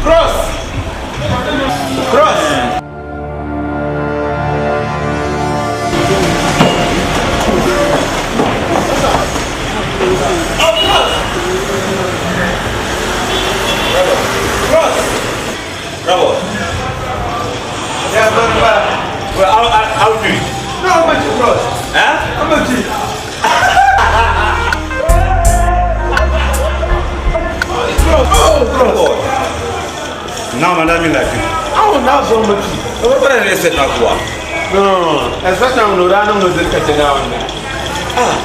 Cross! Cross! Cross! Bravo. Yeah, but, Well, how do you? No, how much cross? Huh? How much? Oh, Bravo. Now, madam, like you. Oh, now so much. What are you saying now? No, especially when you run on the now. Ah.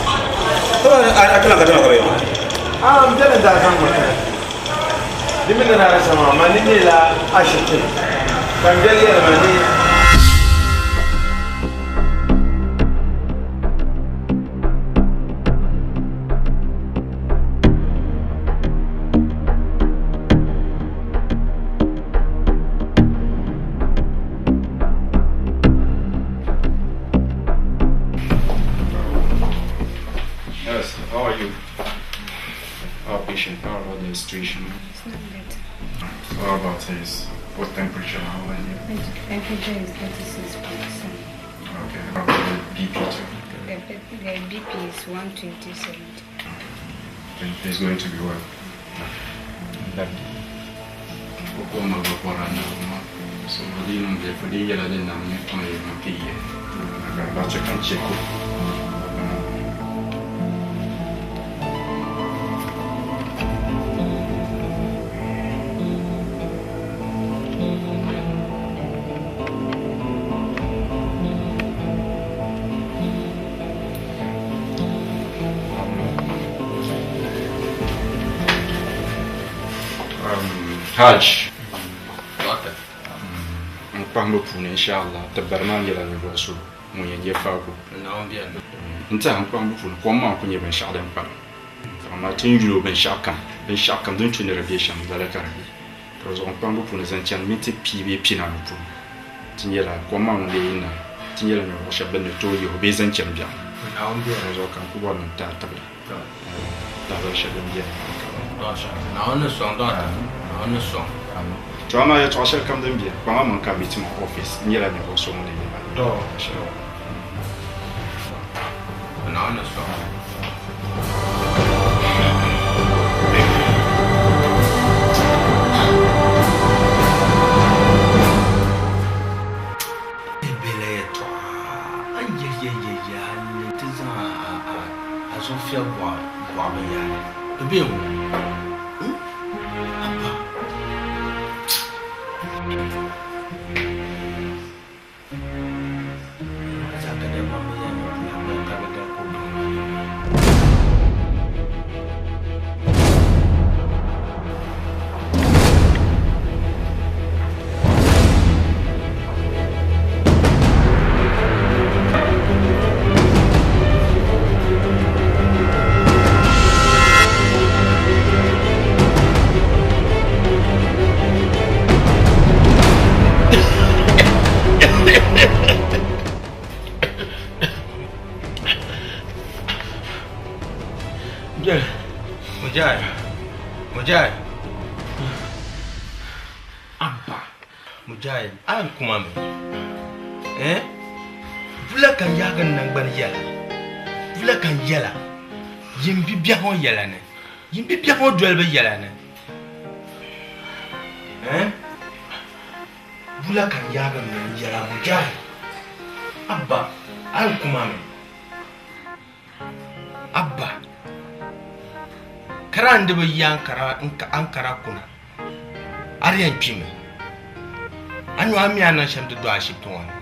I can't get another. Ah, I'm telling that I'm Dimina na sama mani ne la ashite. Kan jeli mani. Yes, how are you? Our patient, how about the situation? It's not better. How about his, what temperature? How are you? The temperature is 36.7. Okay, how about the BP too? The BP is 120.70. Okay, he's going to be well. So, Hajj. Doctor. N kpahimbu puuni inshallah ti bari maa nyɛla ninvuɣu so ŋun yɛn nyɛ faaku. N tiɛha n kpahimbu puuni kom maa ku nyɛ binshɛɣu din kpalim. Amaa ti ni yuli o binshɛɣu kam, binshɛɣu kam din tu ni di be shɛm lala ka di be. Ka di zuɣu n kpahimbu puuni zaŋ chani minti pia bee pinaanu puuni ti nyɛla kom maa ŋun lee yi naai ti nyɛla ninvuɣu shɛba bɛn ni tooi yihi o bee zaŋ chani biɛɣu. Ka di zuɣu ka n ku bɔri ni n taai tibili lahibali shɛli din beni ka Naawuni ni sɔŋ doctor. Naawuni ni sɔŋ. To amaa yɛltɔɣa shɛli kam din beni kpaŋa mini ka meet ma office n nyɛla ninvuɣu so ŋun ni yɛn ba. Naawuni ni sɔŋ. Bela yɛltɔɣa ayayayaya hali ti zaŋ a zuɣu fiɛbi bɔɣa binyahari di be ŋɔ Abba. Mujahid, Mujahid, Abba, Mujahid, a yɛn kuma mi, eh? Vula ka n yaagi n nangbani yɛla, vula ka n yɛla, yin bi biɛhi ŋɔ yɛla ni, yin bi biɛhi ŋɔ doli bi yɛla ni, eh? Vula ka n yaagi n nan yɛla, Mujahid, Abba, a yɛn kuma mi. Abba, kara n di bi yi Ankara kuna, a di yɛn kpimi. A nyo a mi a niŋ shɛm ti do ashibiti ŋɔ ni.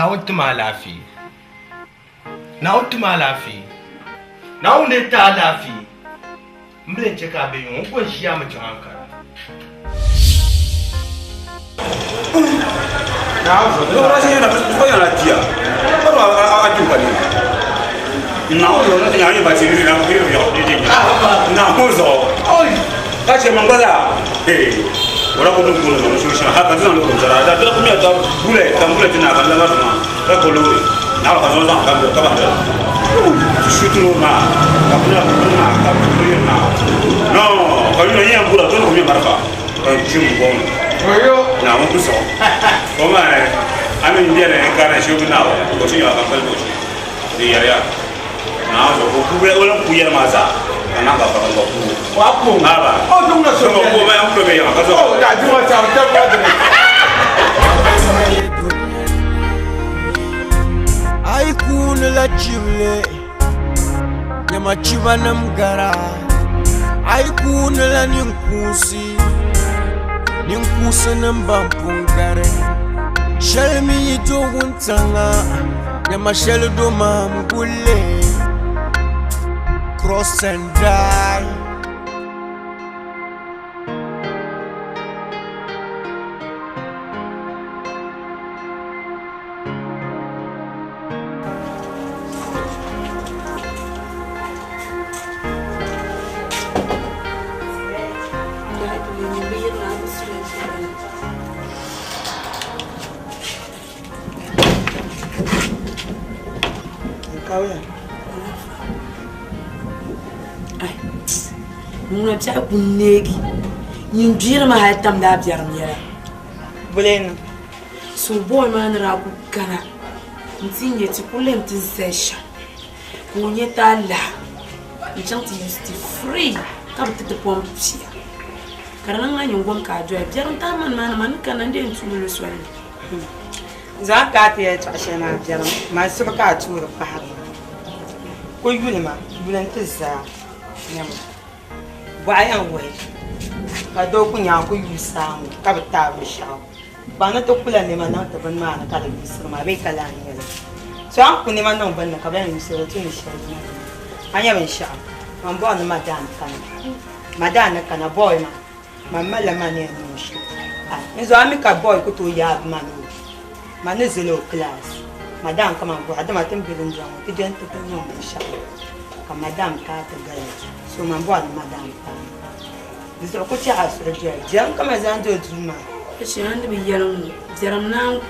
Naawuni ti ma alaafee. Naawuni ti ma alaafee. Naawuni lee ti alaafee. M bi lee chɛ ka a be yiŋ ŋɔ, n ko n-ʒiya mi chaŋ Ankara. A yi kuuni la chibili, nyama chibanim gara. A yi kuuni la ninkuunsi, ninkuunsinim ban pun gari. Shɛli mi yi do wuntaŋa, nyama shɛli do maam gulli. Cross and die. Ŋuna biɛhi ku neegi nyin gbirimi hali tam daa biɛrim yɛla. Buleni. So boy maa ni daa ku kana nti nya ti ku lɛm ti zali shɛm ka o nya ti alaha n-chaŋ ti use ti free ka bi ti ti pom pia ka di niŋ a nyingom ka a doya biɛrim ti a mani maa ni man ni kana n-dee n-tuui lu soli ni. Zaŋ ka a ti yɛltɔɣa shɛli maa biɛrim man suhu ka a tuuri pahiri ma. Ku yuli ma, yuli nti zaa nyama. Bɔɣa yɛn wuhi ka doo ku nyaŋ ku yuui saa ŋɔ ka bi taai binshɛɣu. Gbaŋ ni ti kula nɛma niŋ ti bini maa ni ka di yuusiri maa bee ka lahi nyɛ li. So a ni ku nɛma niŋ bini ni ka bɛ yɛn yuusiri li tu ni shɛli di niŋ a nya binshɛɣu man bɔri ni madam kana madam ni kana boy maa man malila ma ni yɛn niŋ shɛm n zuɣu a mi ka boy ku tooi yaagi ma ni o ma ni zali o class madam ka man bɔra dama ti ni be dundɔŋ ŋɔ ti je nti ti niŋ binshɛɣu ka madam ka ti gaya so man bɔri ni madam paai Di zuɣu ku chɛ a suhu doya. Jɛm ka ma zaŋ do duu maa. Ka chɛ a ni bi yɛli ŋ-ŋɔ, Biɛrim naan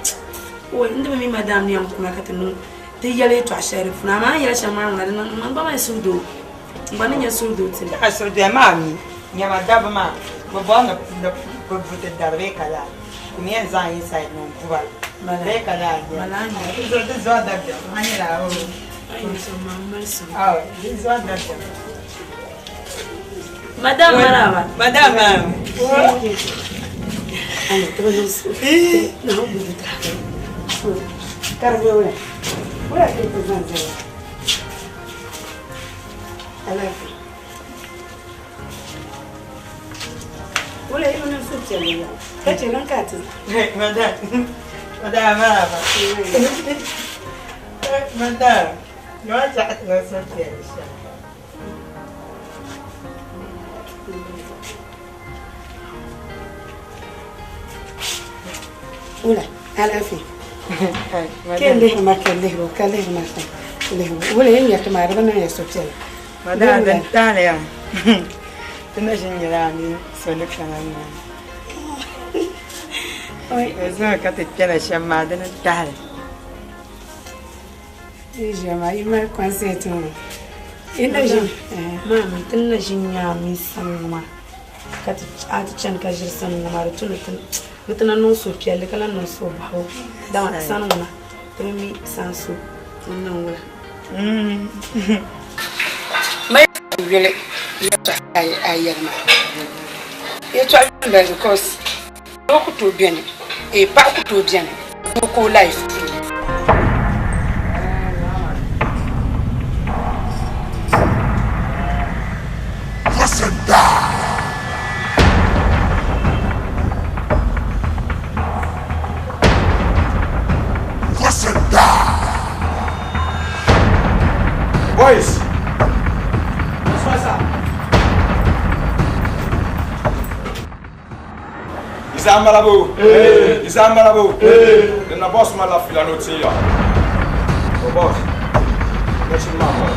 o, n di bi mi madam ni yɛn kuna ka ti niŋ ti yɛli yɛtɔɣ shɛli di puuni, amaa a ni yɛli shɛm maa ŋuna di niŋ man gba mali suhudoo, n gba ni nya suhudoo ti li. A suhu doya maa mi, nyama dabba maa bi bɔri ni bɛ bu ti dari bee ka laa, bɛ mi yɛn zaŋ inside niŋ buba bee ka laa nyɛ li. Di zuɣu di zuɣu dabiɛm, a nyɛla o. Aw, di zuɣu dabiɛm. Madam maraba. Madam maraba. Madam. Madam maraba. Madam. Wula, alaafee. Ke lihiri ma ka lihiri o ka lihiri ma ka lihiri o. Wula yin nyɛriti maa di bi niŋ ya suhupiɛlli. Madam din taali ya ti na ʒin nyɛla a mini so ni kana maa. Zuŋɔ ka ti kpɛla shɛm maa di ni tahili. Maami ti ni na ʒi n-nya a mini sani ŋɔ maa ka a ti chani ka ʒiri sani ŋɔ maa di tu ni ti na niŋ suhupiɛlli ka lahi niŋ suhubahigu dama sani ŋɔ na ti bi mi sani so ŋun niŋ wula. Yuli yɛltɔɣa a yɛli maa yɛltɔɣa yuli because doo ku tooi beni paɣa ku tooi beni doo ka o life puuni. Listen. Izaa malabo. Izaa malabo. Din na boss ma la fila no ti ya. O boss. Nachin maa m-bala.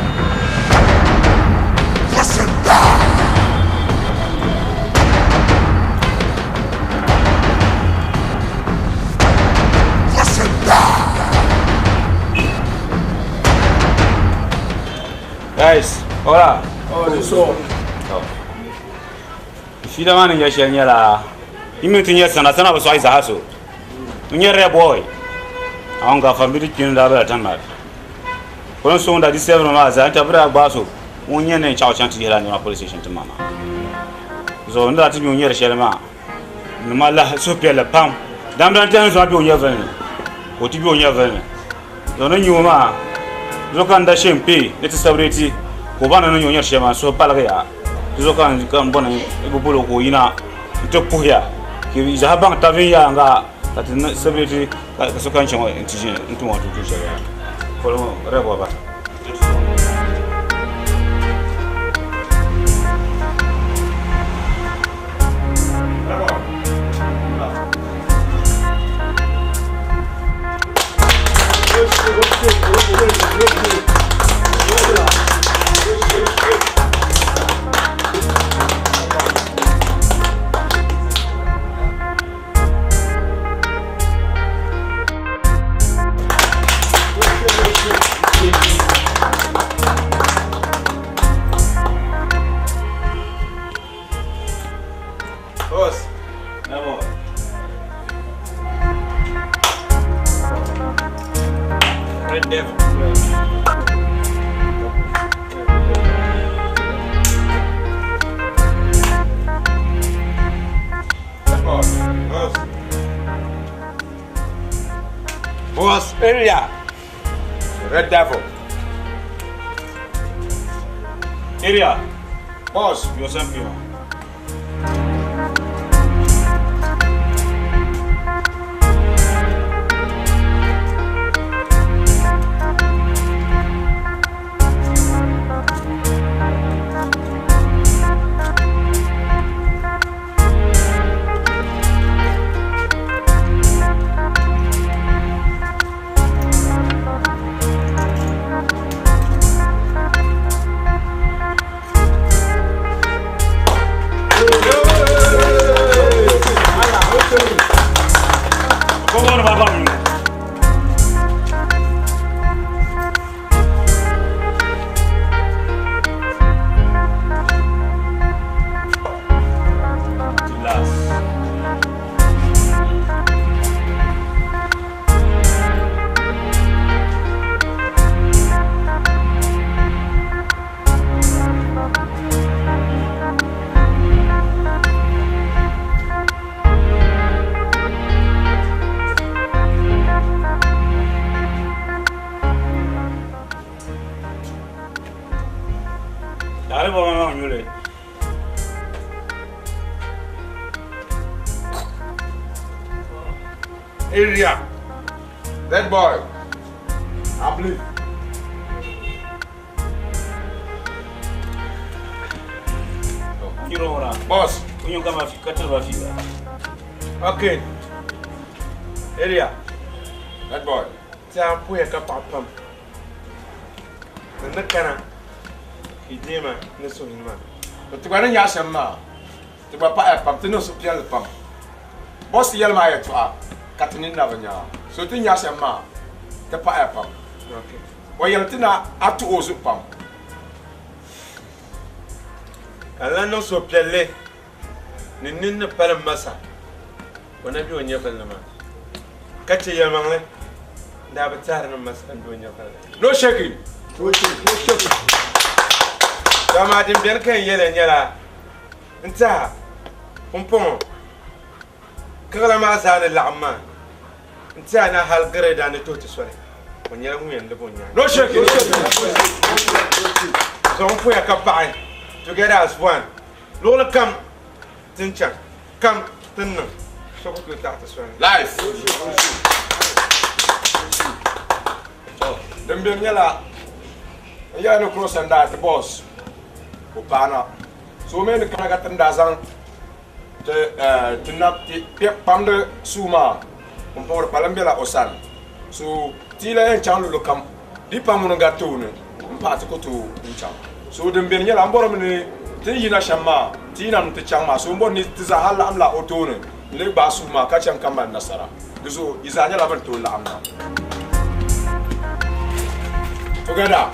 Guys, hola. Oh, so. Fiila maa ni nyɛ shɛli nyɛla yi mini ti nyɛ sana sana bi sɔɣi zaha so n nyɛ rɛ boy awon ka famili kpini daa bala tan maa ko n soŋda di seven maa zaa n ta bi daa gbaai so ŋun nyɛ ni chaɣu chaŋ ti yihila nɛma police station ti ma maa zuɣu n daa ti nyɛ o nyɛri shɛli maa ni ma lahi suhupiɛlli pam damdan tɛni zuɣu bɛ o nyɛvili ni ka o ti bɛ o nyɛvili ni zuɣu ni nyɛ o maa zuɣu ka n da shee n pay ni ti sabireti ka o ba ni ni nyɛ o nyɛri shɛli maa n suhu paligiya di zuɣu ka n bɔni bi boli o ka o yina n ti puhiya ka yi zaa baŋ tabi viɛnyɛliŋga ka ti sabireti ka sokam chaŋ n ti ʒini n tum o tuun shɛli yaa polo ŋɔ rɛbɔ ba. Boss. Red Devil. Boss. Boss area. Red Devil. Area. Boss. Yourself here. Daɣari bɔŋɔ maa nyuli. Area. Red boy. I believe. Kirora. Boss. Kunyo kama katiri fika. Okay. Area. Red boy. Ti a puya ka paɣa pam. Ni ni kana ka yi deema ni suhuyini maa. Ti gba ni nya shɛm maa, ti gba paɣaya pam, ti niŋ suhupiɛlli pam. Boss yɛli maa yɛltɔɣa ka ti nini na bi nya. So ti ni nya shɛm maa, ti paɣaya pam. O yɛli ti na a tuhi o zuɣu pam. Ka n lan niŋ suhupiɛlli ni n nini ni pali m ma sa, o na be o nyɛvili ni maa, ka chɛ yɛlimaŋli n daa bi tɛhiri ni m ma sa m-be o nyɛvili ni. No shaking! Dama din beni ka n yɛli nyɛla, n tɛha pumpɔŋɔ kiɣila maa zaa ni laɣim maa, n tɛha na hal girɛda ni tuhi ti soli, o nyɛla ŋun yɛn lib o nyaaŋa. No shaking! Zuɣu puya ka paɣi together as one. Luɣili kam ti ni chaŋ, kam ti ni niŋ, so ku tooi taɣi ti soli. Life. Din beni nyɛla n yɛla ni Cross n daa ti boss o paana. So o mi ni kana ka ti ni daa zaŋ Ti ti na ti kpamdi suu maa pumpɔŋɔ di kpalim bela o sani. So ti yi lahi yɛn chaŋ luɣili kam di pa ŋuni n-gari tooni m-pahi ti ku tooi n-chaŋ. So din beni nyɛla m bɔrimi ni ti ni yina shɛm maa ti yi na ni ti chaŋ maa. So m bɔri ni ti zaa ha laɣimla o tooni n-lee gbaai suu maa ka chaŋ ka mali nasara. Di zuɣu yi zaa nyɛla bɛn tooi laɣim na. Together.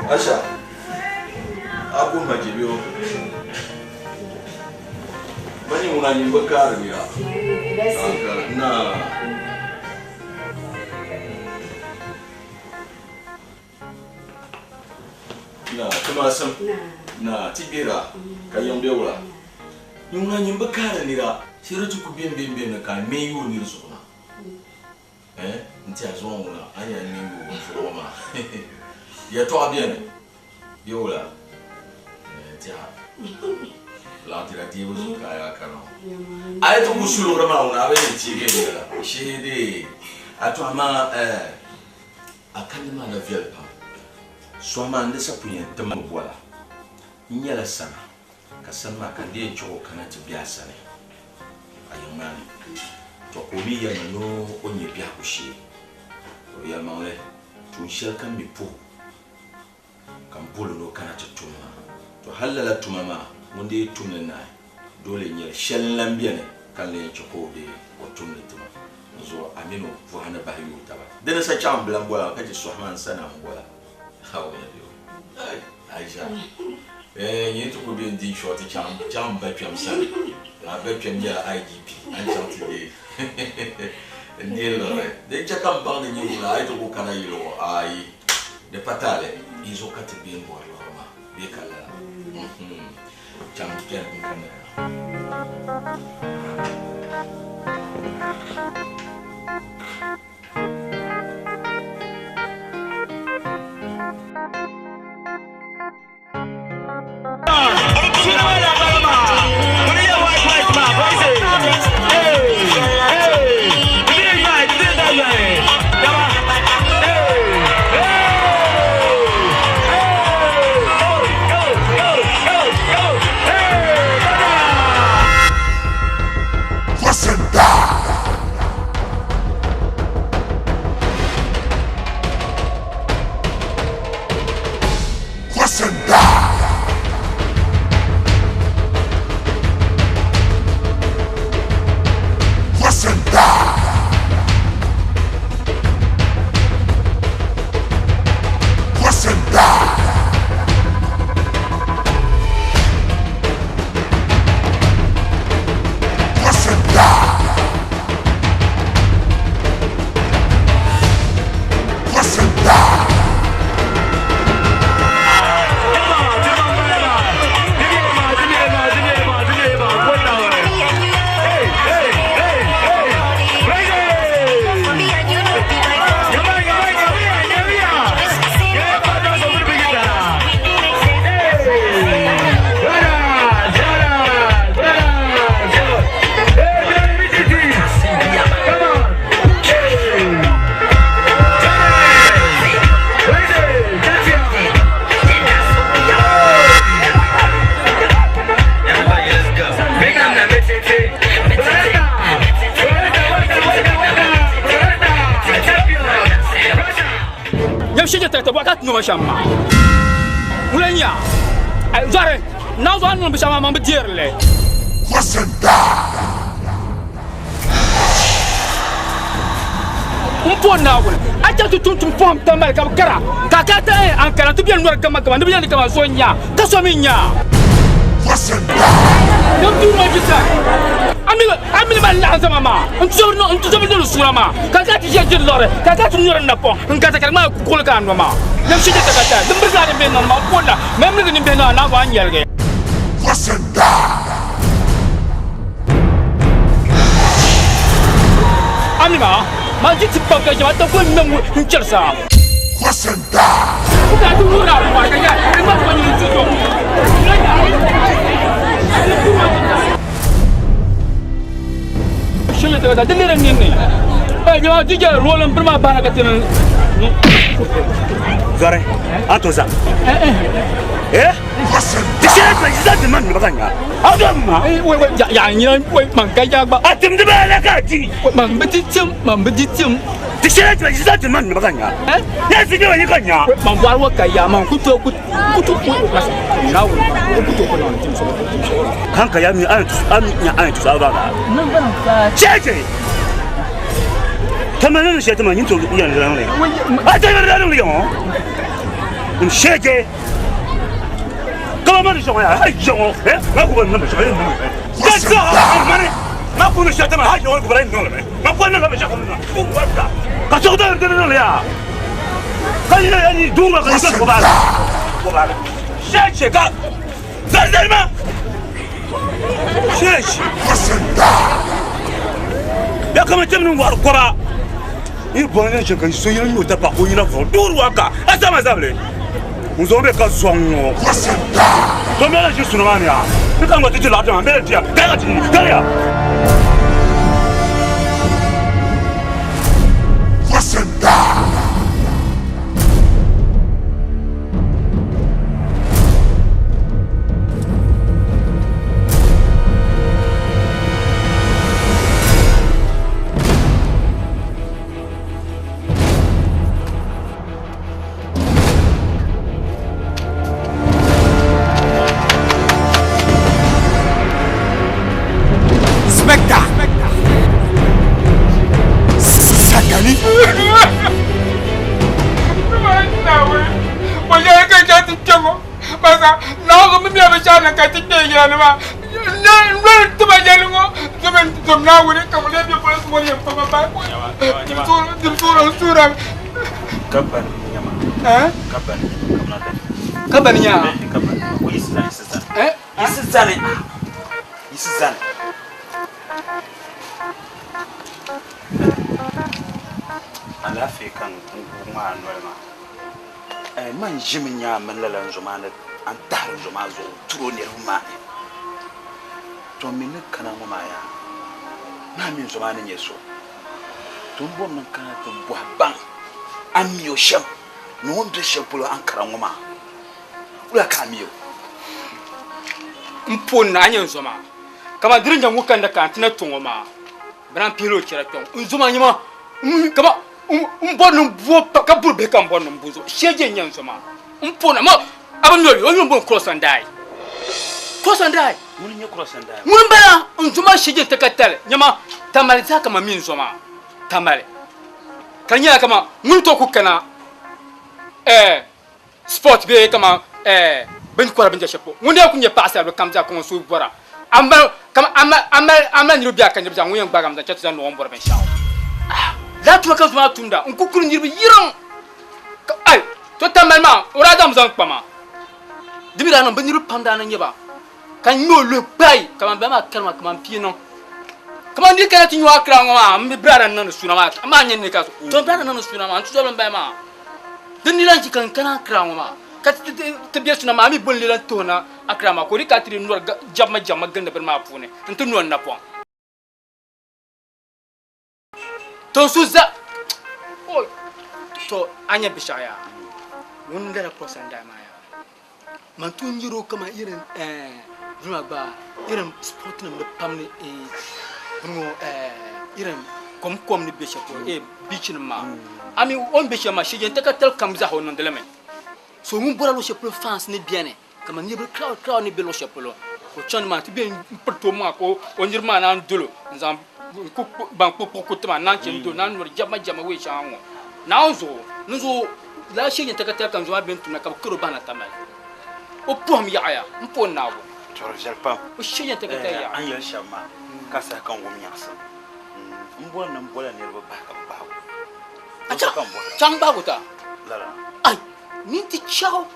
Aisha, a guhi ma jibiyo. Mani ŋuna nyin bi kaari nira. Na. Na, timasim. Na, ti gbera ka yiŋ be wula. Nyin ŋuna nyin bi kaari nira. Shiri ti ku bem bem bem ni ka a ŋme yooi nir zuɣu na. Eh, n tiɛha zuɣu ŋuna a ni yɛn ŋme yooi n zuɣu ŋɔ maa. Yɛtɔɣa beni bɛ wula? Eh, n tiɛha laɣitira deebu zuɣu ka a yaa kana ŋɔ. A yi ti ku suliɣiri maa ŋuna a bi yɛn teei viɛnyɛla. Shee dee a tɔha maa eh. A kanli maa na viɛli pam. Sɔhi maa n-di sa pun yɛn tim mi bɔla. N nyɛla sana, ka sani maa ka n di yɛn chaɣ o kana ti be a sani a yiŋ maa ni. Tɔ! Ka o mi yɛli ma ni o nya biɛhigu shee. O yɛlimaŋli, tuun shɛli kam mi puhi ka m bol o ni o kana ti tum maa. Tɔ! Hal lala tuma maa ŋun dii tum li naai, doole n-nyɛ li. Shɛli n-lan beni ka n lee chɛ ka o bee o tum li ti ma. N zuɣu a min o pɔha ni bahi yooi taba. Di ni sa chaŋ m-bi lan bol a ka chɛ sɔhi ma n sani a ni bol a. Hallelujah. Ai, Aisha. Eh, nyini ti ku be n-di shɔti chaŋ, chaŋ m ba kpɛm sani. A ba kpɛm nyɛla IGP, a ni chaŋ ti deei n-deei liɣiri. Din chɛ ka m baŋ ni nyini ŋuna a yi ti ku kana yili ŋɔ, aai, di pa taali. Yi zuɣu ka ti be m-bɔri liɣiri maa bee ka lala? Mhm. Chaŋ kpɛri n kanna ya. Nyam shije tɛrɛtɛ bɔ a ka noma shɛm maa ŋuna nya zɔri naa zuɣu a niŋ binshɛɣu maa man bi deeri li. N po Naawuni a chaŋ ti tum tum pɔhim tamali ka bi kara ka a kana ti an kana ti beni nɔri gama gama ni bi yɛli ni kaman so n-nya ka so mi nya. Nyam Duuma Yisa, a mi a mini ma n-laɣim zama maa n-tuzobi ni di suura maa ka ka ti ʒe jiri liɣiri ka ka ti nyɔri napɔŋ n-garita ka di ŋmaai kuɣili ka a no maa. Nyam shije takata din birigi a nimbihi niŋ ma m-pol la, mali miligi nimbihi niŋ a naawuni a ni yɛligi. A mi maa. Man ji ti pam ka ʒiɛm a ta ko ŋmɛ n chɛri saa. Ku ka ti wuhiri a pɔri ka ya di ŋma ko nyini ti zuɣu. Shɛli ti ka di liri ninni. Ɛ nyɛma di jɛ rooli n biri maa bahina ka ti ni. Zɔri, a to zaŋ. Eh? Di shɛli ti yi ti man ka nya. A do ma. Ya nyina man ka ya gba. A timdi ba la ka ti. Man bi di tim, man bi di tim. Di shɛli ti yi ti man ka nya. Ya si ni ka nya. Man bɔri wa ka ya man ku to ku ku to ku na wo ku to ku na tim so tim so. Kan ka ya mi an an nya an tu sa ba ga. Nan ba ka. Cheche. Tama ne she tama nyin to yan ran le. A ta ran le yo. N shege. Kama ma ni shɔŋɔ ya ha jɔŋɔ ɛ ma ku ba nɔ shɔŋɔ ye nɔ mɛ. Ka sa ma ni ma ku ni shɛ tama ha jɔŋɔ ku ba nɔ mɛ. Ma ku nɔ mɛ shɛ nɔ ku ba ta. Ka sɔgɔ ta nɔ nɔ ya. Ka yi ya ni duuru ka yi ka ko ba la. Ko ba la. Shɛ shɛ ka. Zari zari ma. Shɛ shɛ. Ya kama tɛmɛ ni wari kɔba. I bɔn ne cɛ ka so yɛn y'o ta pa ko ɲina fɔ duuru wa ka a sama sabile. N bɛ ka sɔn ŋɔ. To bɛ la si sunɔgɔ ni ya. Ne kan ka ti la dama n bɛ diya kɛ ka ti kɛ ya. Inspector Sakani. Kabani nyama. Kabani kamna ta. Kabani nya. Kabani. Ko yisi zani sisan. Eh? Yisi zani. Yisi zani. Alaafee ka n ŋmaa noli maa. Man ʒimi nya a mini lala n zo maa ni a ni tahiri n zo maa zuɣu turi o niriba maa ni. To mi ni kana ŋɔ maa yaa naa mi n zo maa ni nyɛ so. To n bɔri ni n kana ti bɔhi baŋ a ni mi o shɛm ni o ni be shɛli polo a ni kara ŋɔ maa. Wula ka a mi o? N po n naa nyɛ n zo maa. Kaman di ni nyɛ ŋun kanna ka n ti na to ŋɔ maa, bɛ naan pihila o chɛra kpɛŋ. N zo maa nyɛ ma kama n bɔri ni n bo pa ka buri bihi ka n bɔri ni n bo zuɣu. Shee je n nyɛ n zo maa. N po na ma a bi mi o yuli, o yuli m-booni Cross and Die. Cross and Die. Ŋuni n-nyɛ Cross and Die? Ŋuni m-bala n zo maa shee je n-ti ka tali. Nyama Tamale zaa ka ma mi n zo maa. Tamale. Ka di nyɛla kaman ŋuni tooi ku kana eh, sport bee kaman eh, bɛ ni kɔri bindira shɛli polo. Ŋuni daa ku nyɛ paɣasaribili kam zaa ka ŋun suhu bɔra. A mali kaman a mali a mali a mali niriba bɛ a ka niriba zaa ŋun yɛn gbaagi a mi zaŋ chaŋ ti zaŋ niŋ o ni bɔri binshɛɣu. Ah, lala tuma ka n zo maa tumda. N ku kuri niriba yiriŋ. Ka ai to Tamale maa o daa zaŋmi zaŋ kpa ma. Di mi daa niŋ bɛ niriba pam daa na nyɛ ba ka n ŋme o luhi kpai kaman bala maa karima kaman pia niŋ. Kaman di kana ti nyu Accra ŋɔ maa m mi brother n niŋdi suuna maa amaa n nya ni ka to brother niŋdi suuna maa n tuzɔbili m bala maa. Di ni lan chɛ ka n kana Accra ŋɔ maa ka ti be suuna maa a mi boli li lan tuhi na Accra maa ka o di ka ti di nɔri jabima jabima gindi bini maa puuni nti nɔ n napɔŋ. To n su za oi to a nya binshɛɣu yaa ŋun lala cross and die maa yaa man tu n yɛro kaman irin duma gba irin sport nim ni pam ni bini ŋɔ irin kom kom ni bɛ shɛli polo beach nim maa a mi o ni bɛ shɛli maa shɛjɛn takatali kam zaa o niŋdi li mi so ŋun bɔra luɣu shɛli polo fans ni bɛni Kaman niriba crowd crowd ni be luɣ shɛli polo, ka o chani maa ti be m-piriti o maŋa ka o niriba maa naan dol o n-zaŋ ban kpuɣikpuɣi kuriti maa naan chani dol o naan nyuri jɛmajɛma wee shɛŋa ŋɔ. Naawuni zuɣu ni zuɣu lala shee nyɛ takatali ka n zo maa beni tumda ka bɛ kari o bahina Tamale. O pɔhim yaɣiya m-pa o naabu. Tɔri viɛli pam. O shee nyɛ takatali yaɣiya. A ni yɛli shɛm maa ka saha ka n wum nyaɣisim. M bɔri ni m bola niriba bahi ka bɛ gbaagi o. Dinzuɣu ka m bɔhira. Chaŋ gbaagi o ta. Lala. Ai, nini ti chaɣ o.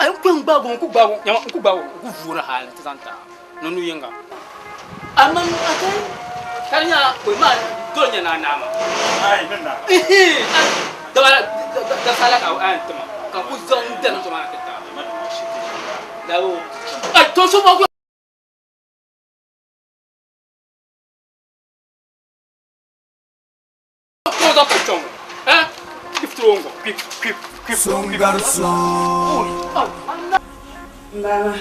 Ai n ku gbaagi o n ku gbaagi o nyama n ku gbaagi o n ku vuuri hali ti zaŋ taai ni nu yinga. Aman akai Ka di nyɛla kuli maa doli nyɛ naa naa maa. Dabisa la ka a yɛn tima ka ku zaŋ dɛlim so maa na ti taai. Labo. Ai to so ma Baba,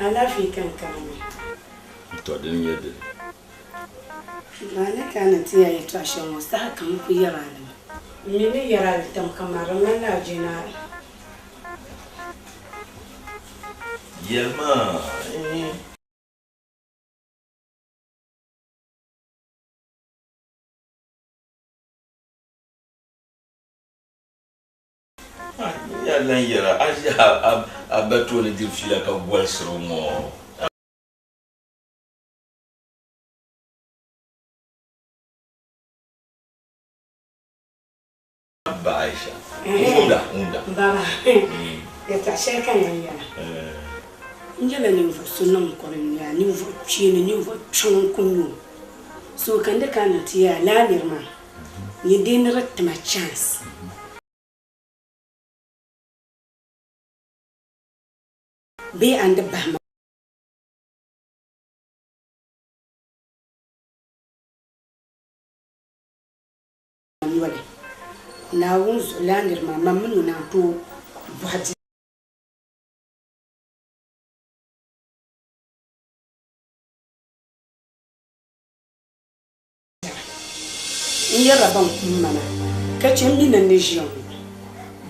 alaafee ka n kana maa. Tɔ dini n-nyɛ dini? Maa ni kana ni ti ya yɛtɔɣ shɛli ŋɔ saha kam n ku yɛri a li mi. M mi ni yɛri a li tam kaman di ŋmanila a je naa. Yɛlima, eeh. Ya lan yɛra a ʒi a ba tooni diri fiila ka golisiri o ŋɔ. Ba Aisha, ŋumda, ŋumda. Baba, yɛtɔɣ shɛli ka n yɛn yɛla. N nyɛla ninvuɣ so niŋ kɔre n-nya ninvuɣ kpeeni, ninvuɣ kpiɔŋ n-ku nya o. So ka n di kana ti ya lala niri maa, nyin dee ni di ti ma chance. Bee a ni di bahi ma noli. Naawuni zuɣu lala niri maa, man mini o naan tooi bɔhi di. N yɛrila ban kum ma maa, ka chɛ m mi ni n ni ʒiya ŋɔ,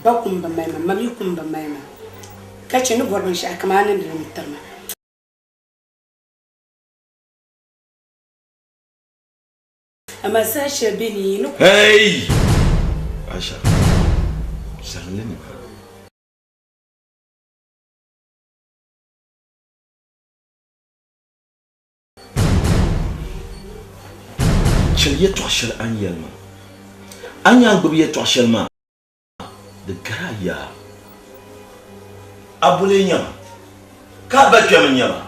ba kum bi mali ma, ma mi kum bi mali ma, ka chɛ n ni bɔri binshɛɣu kam a ni niŋdi li tiri ma. Amaa saha shɛli bɛ ni yi ni ku. Hey! Aisha, zaŋ li ni ma. Chɛli yɛtɔɣ shɛli a ni yɛli ma. A ni nya gbibi yɛtɔɣ shɛli maa, di gari a yaa. A boli n-nya ma, ka a ba kpɛm n-nya ma.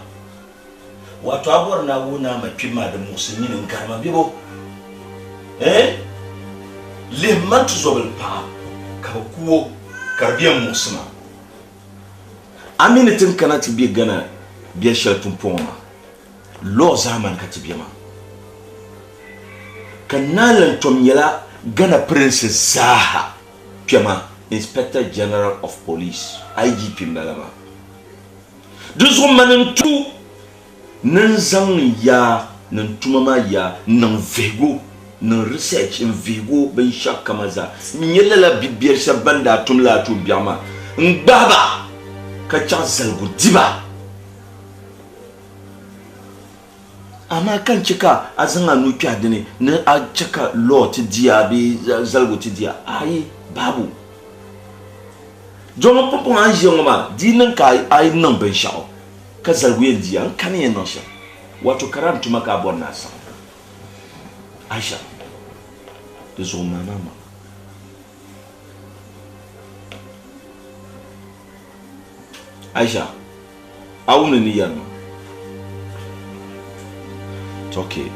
Wato a bɔri ni a wuhi ni a ma kpib maa di muɣisi nyini n-gari ma bebo? Ɛɛn? Lihim ma n-tizɔbil paɣa ka bɛ ku o ka di bɛ m-muɣisi ma. A mi ni ti ni kana ti be Ghana biɛl shɛli pumpɔŋɔ maa, law zaamani ka ti be maa. Ka Naa Lantom nyɛla Ghana pirinsi zaaha kpɛma, Inspector General of Police, IGP m-bala maa. Di zuɣu mani n-tu ni n zaŋ n yaa ni n tuma maa yaa n-niŋ vihigu, niŋ research n-vihigu binshɛɣu kama zaa. N-nyɛ lala bibiɛri shɛba ban daa tum lala tuun biɛɣu maa n-gbahi ba ka chaɣ zaligu di ba. Amaa ka n chɛ ka a zaŋ a nuu kpɛhi di ni ni a chɛ ka law ti di a bee zaligu ti di a, aai, babu. Domin pumpɔŋɔ a ni ʒiya ŋɔ maa, di yi niŋ ka a yi niŋ binshɛɣu ka zaligu yɛn di a, n kani yɛn niŋ shɛm. Wato ka di a ni tuma ka a bɔri ni a saɣim. Aisha, di zuɣu maani a maŋa. Aisha, a wumdi ni yɛri maa? It's okay.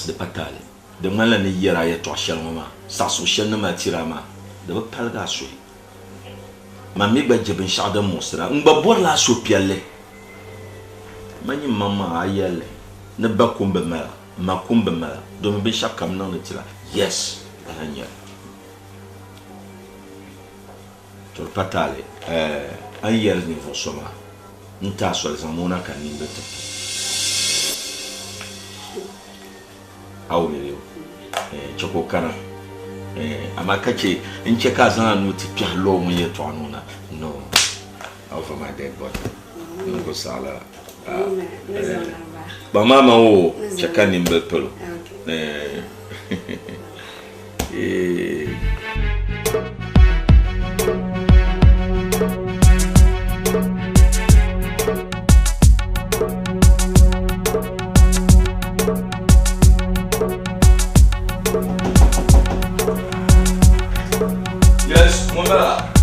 Di pa taali. Di ŋmanila ni yɛri a yɛtɔɣ shɛli ŋɔ maa, saɣisigu shɛli ni maa tiri a maa, di bi paligi a suhi. Man mi gba je binshɛɣu din muɣisir a. N gba bɔrila a suhupiɛlli. Man nyin maŋmaŋ a yɛlli ni ba kum bi mala, ma kum bi mala, domin binshɛɣu kam niŋdi ti la. Yes, lala n-nyɛ li. To di pa taali a ni yɛli ninvuɣ so maa, N ti a soli, zaŋm o na ka n nimbil ti puhi. A wum li o? Chɛ ka o kana. Amaa ka chɛ n-chɛ ka a zaŋ a nuu ti kpɛhi lɔɔ ŋun yɛtɔɣa ni o na. No, over my dead body. N ku saɣi lala. Kpaŋ maa man o, chɛ ka n nimbil pil o. Yes, ŋun bala.